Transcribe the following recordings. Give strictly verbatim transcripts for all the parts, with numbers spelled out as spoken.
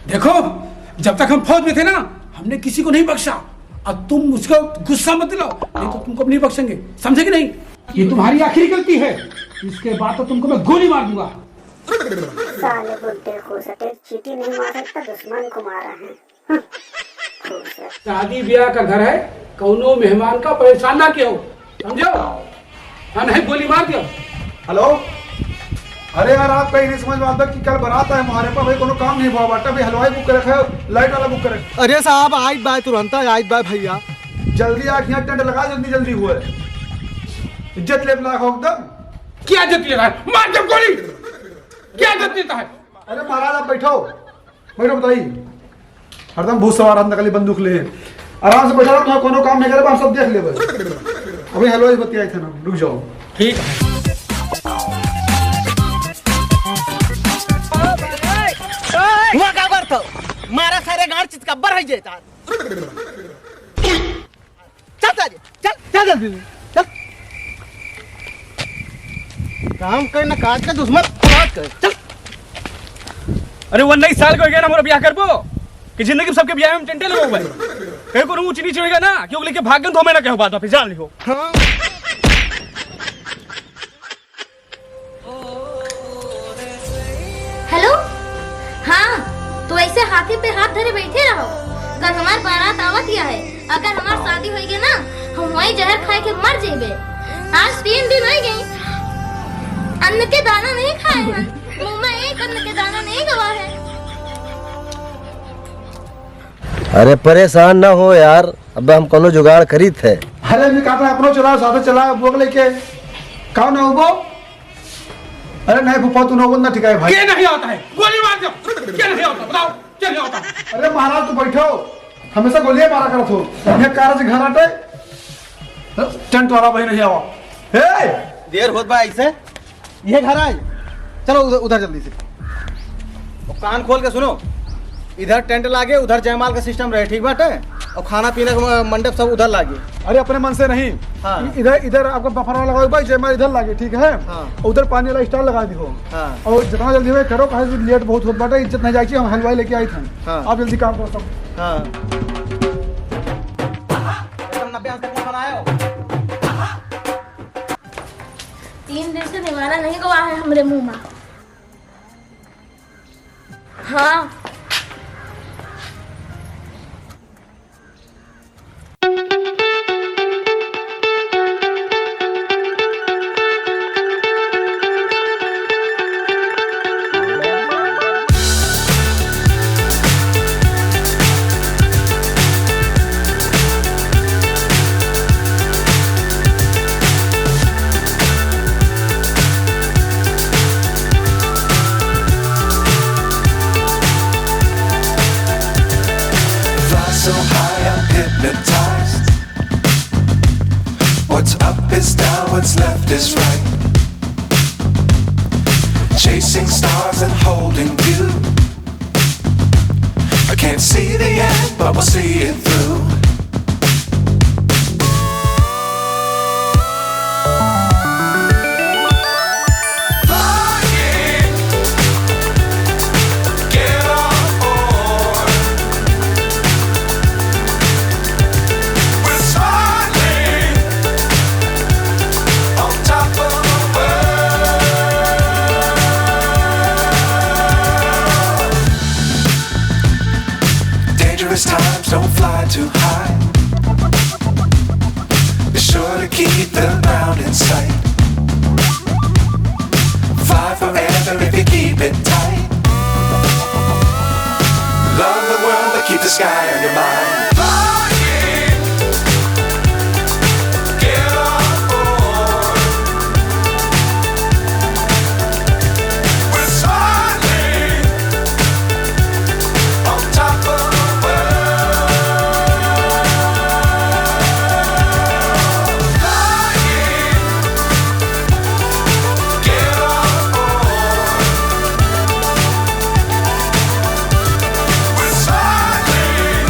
देखो, जब तक हम फौज में थे ना, हमने किसी को नहीं बख्शा। अब तुम उसका गुस्सा मत दिलाओ, नहीं तो तुमको भी नहीं बख्शेंगे, समझे कि नहीं? ये तुम्हारी आखिरी गलती है, इसके बाद तो तुमको मैं गोली मार दूंगा। साले बुड्ढे को सटे चींटी नहीं मार सकता, दुश्मन को मारा है। शादी ब्याह का घर है, कौनो मेहमान का परेशान ना कियो, समझो? हाँ, नहीं गोली मार दियो। हेलो, अरे यार, आप कहीं नहीं समझ पाता कि कल बारात है हमारे पास, भाई कोनो काम नहीं हुआ बाटा, भाई हलवाई बुक करे है, लाइट वाला बुक करे। अरे साहब, आइब बाय तुरंत, आइब बाय भैया। जल्दी आ, यहाँ टेंट लगा, जल्दी जल्दी हुए। इज्जत लेब लायक हो एकदम। क्या इज्जत लेता है? मार दे गोली। क्या इज्जत लेता है? अरे महाराज, आप बैठो। बैठो, बताई। हरदम भूत सवार, हम नकली बंदूक ले। आराम से बैठा रहो, तुम्हारा कोनो काम नहीं करे, हम सब देख लेबे। अभी हेलो, ये बतियाए थे ना, रुक जाओ। ठीक है। हुआ का करत हो? मारा सारे गांड चित का बर है जे तार। चल सारे, चल, चल जल्दी से, चल। काम कर ना काज का, दुश्मन काज कर, चल। अरे, वो उन्नीस साल के हो गया ना, मोर ब्याह करबो कि जिंदगी में सबके ब्याह में टेंटे लगो भाई। कहीं कोनो ऊंच नीच होएगा ना, क्यों लेके भाग गए तो हमें ना कहो बात, वापस जान लियो। हाँ। हेलो, हाँ, तो ऐसे हाथी पे हाथ धरे बैठे रहो। कल हमार बारात आवत या है, अगर हमार शादी होई गई ना, हम वही जहर खाए के मर जेबे। आज तीन दिन हो गई, अन्न के दाना नहीं खाए हैं, मुंह में एक अन्न के दाना नहीं गवा है। अरे परेशान ना हो यार, अब हम कोनो जुगाड़ करीत है। अरे मैं कहता अपनो चला, साथे चला, बुआ के लेके। का ना हो वो? अरे नहीं फूफा, तू ना बोलना, ठीक है भाई। क्या नहीं आता है? गोली मार दो। क्या नहीं आता? बताओ, क्या नहीं आता? अरे महाराज, तू बैठो, हमेशा गोलियां मारा करत हो। ये कारज घर आटे, टेंट वाला भाई नहीं आवा। हे! देर होत बा ऐसे। ये घर आए, चलो उधर, उधर जल्दी से। और कान खोल के सुनो, इधर टेंट लागे, उधर जयमाल का सिस्टम रहे, ठीक बाटे? और खाना पीना का मंडप सब उधर लागे। अरे अपने मन से नहीं, हाँ। इ-, इधर, इधर आपका बफर वाला लगा हुआ है, जयमाल इधर लागे, ठीक है? हाँ। और उधर पानी वाला स्टॉल लगा दियो। हाँ। और जितना जल्दी हो करो, काहे कि लेट बहुत होत बाटे, इज्जत नहीं जाए, हम हलवाई लेके आई थे। हाँ। आप जल्दी काम करो सब। हाँ। एकदम नब्बे अंश तक बनायो। तीन दिन से निवारा नहीं गवा है हमरे मुंह में। हाँ। Fly so high, I'm hypnotized. What's up is down, what's left is right. Chasing stars and holding you. I can't see the end, but we'll see it through. Flying, get on board. We're smiling on top of the world. Dangerous times, don't fly too high. Be sure to keep the ground in sight. Fly forever if you keep it tight. Love the world, but keep the sky on your mind. Flying, get on board. We're smiling on top of the world. Flying, get on board. We're smiling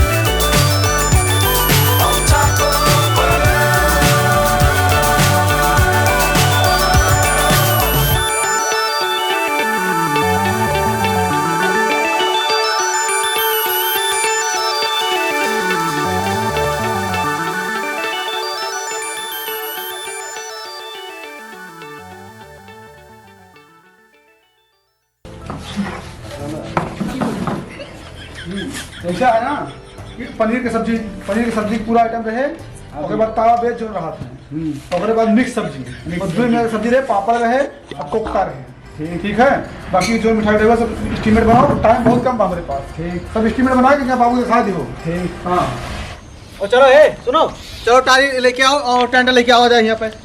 ऐसा है ना कि पनीर के सब्जी, पनीर के सब्जी पूरा आइटम रहे, हाँ, ओकरे बाद तावा बेज जो रहत है, हम्म। ओकरे बाद मिक्स सब्जी, मिक्स और दो सब्जी। में सब्जी रहे, पापड़ रहे, और कोफ्ता रहे। ठीक। ठीक है, बाकी जो मिठाई रहेगा सब एस्टिमेट बनाओ, टाइम बहुत कम बा हमरे पास। ठीक। सब एस्टिमेट बना के बाबू के खा दियो। ठीक। हाँ। और चलो, ए, सुनो, चलो टाली लेके आओ और टेंट लेके आओ जाए यहाँ पे।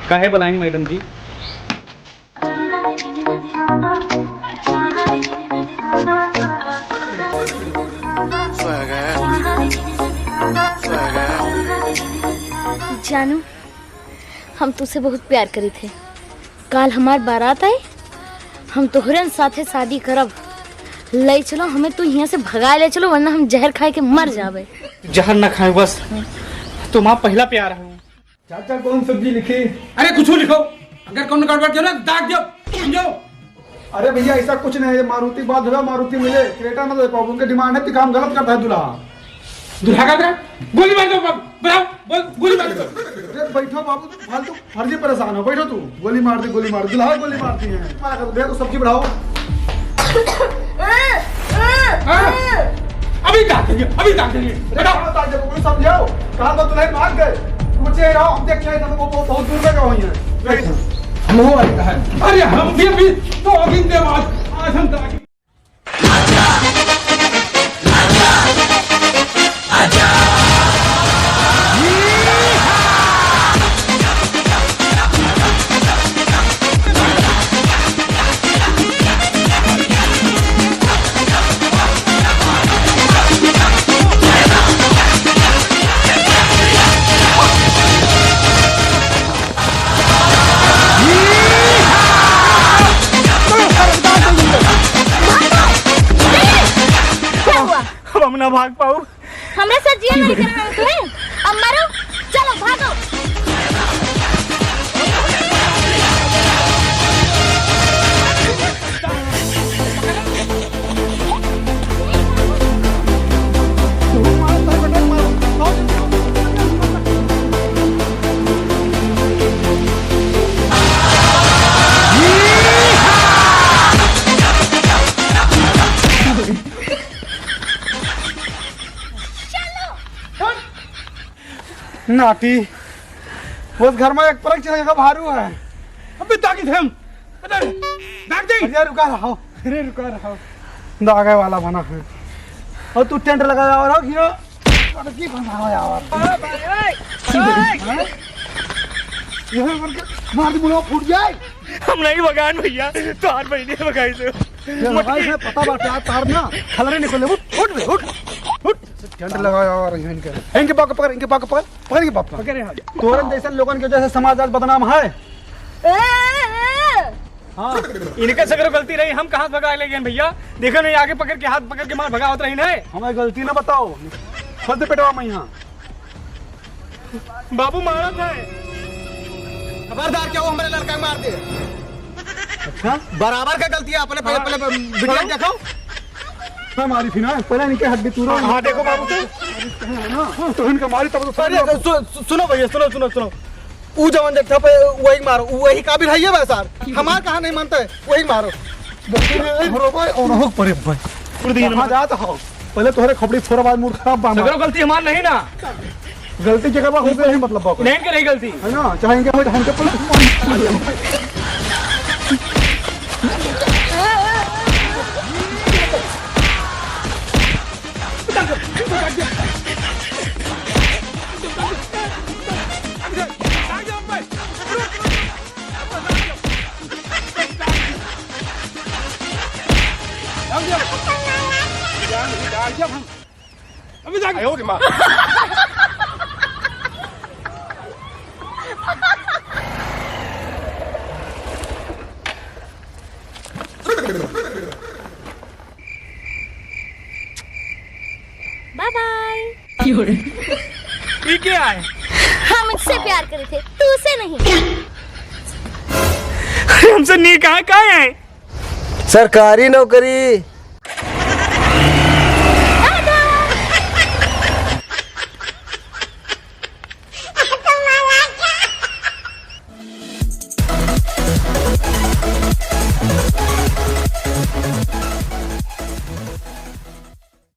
काहे बुलाएंगे मैडम जी? जानू, हम तुसे बहुत प्यार करी थे। काल हमार बारात आई, हम तोहरन साथे शादी करब। ले चलो, हमें तू यहाँ से भगा ले चलो, वरना हम जहर खाए के मर जाबे। जहर ना खाए बस, तुम्हारा पहला प्यार है। चाचा, कौन सब्जी लिखी? अरे, कुछ लिखो, अगर कौनो गड़बड़ किया ना, दाग दो, समझो। अरे भैया, ऐसा कुछ नहीं है, मारुति बात हुआ, मारुति मिले, क्रेटा ना दे पाओ, उनके डिमांड है, तो काम गलत करता है दूल्हा। दूल्हा का क्या? गोली मार दो, बाबू, बताओ, बोल, गोली मार दो। अरे बैठो बाबू, फालतू फर्जी परेशान हो, बैठो तू। गोली मार दी, गोली मार दी, दूल्हा गोली मार दी है। मारा कर दे, तो सब्जी बढ़ाओ। ए, ए, हाँ? ए। अभी दाग देंगे, अभी दाग देंगे। अरे बताओ। कहाँ दाग देंगे, कोई समझाओ। कहाँ तो दुल्हन भाग गए। पूछे रहो, हम देख के आए, तो वो बहुत, बहुत दूर में गए हुए हैं। हम वो वाले कहाँ हैं? अरे हम भी अभी तो अभी देर बाद आज हम दाग क्या हुआ? हम ना भाग पाऊ। हमरा साथ जिया नहीं करना है तुम्हें। अब मरो, चलो भागो। नाटी, बस घर में एक परक चले का भारू है। अबे ताकि थे हम। अरे, भाग जाई। अरे रुका रहो। अरे रुका रहो। दागे वाला बना है। और तू टेंट लगा रहा हो, हीरो। अरे की बना हो यार। ओए, ओए, ओए। हाँ? ये है करके मार दे, मुंह फूट जाए। हम नहीं भगान भैया, तोहार बहिनी भगाई से। ये भगाई से पता बाटे, तार ना खलरे निकले। उठ, उठ बे, उठ, उठ। टेंट लगाया और इनके, इनके बाप को पकड़, इनके बाप को पकड़, पकड़ इनके बाप को। पकड़े हाथ। तोरन जैसे लोगन के वजह से समाज आज बदनाम है। ए, ए। हाँ। इनके सगरो गलती रही, हम कहाँ से भगा ले गए भैया? देखो नहीं, आगे पकड़ के, हाथ पकड़ के मार भगावत रही नहीं। हमें गलती ना बताओ, फल दे पेटवा में यहाँ। बाबू मारत है। खबरदार, क्या वो हमारे लड़का को मार दे? अच्छा? बराबर का गलती है, अपने पहले, हाँ। पहले वीडियो हाँ। दिखाओ। हाँ, मारी थी ना, पहले इनके हड्डी तोड़ो। हाँ, देखो बाबू तो। हाँ, तो इनका मारी तब तो अरे, सु-, सु-, सुनो भैया, सुनो, सुनो, सुनो। ऊ जवन जब था पे वही मारो, ऊ वही काबिल है ये भाई साहब। हमार कहा नहीं मानता है, वही मारो। देखो भाई, ओनहु परे भाई। कहाँ जात हो? पहले तोहरे खोपड़ी फोड़ा, बाद मूड खराब बा हमार। सगरो गलती हमार नहीं ना। गलती के करबा, हमसे नहीं मतलब बा कोई। नहीं के रही गलती। है ना? चाहे इनके हम, हमके पुलिस अभी जाके आयो रे माँ। Bye bye. ये क्या है? हम इससे प्यार करे थे, तू से से नीक है का है? सरकारी नौकरी।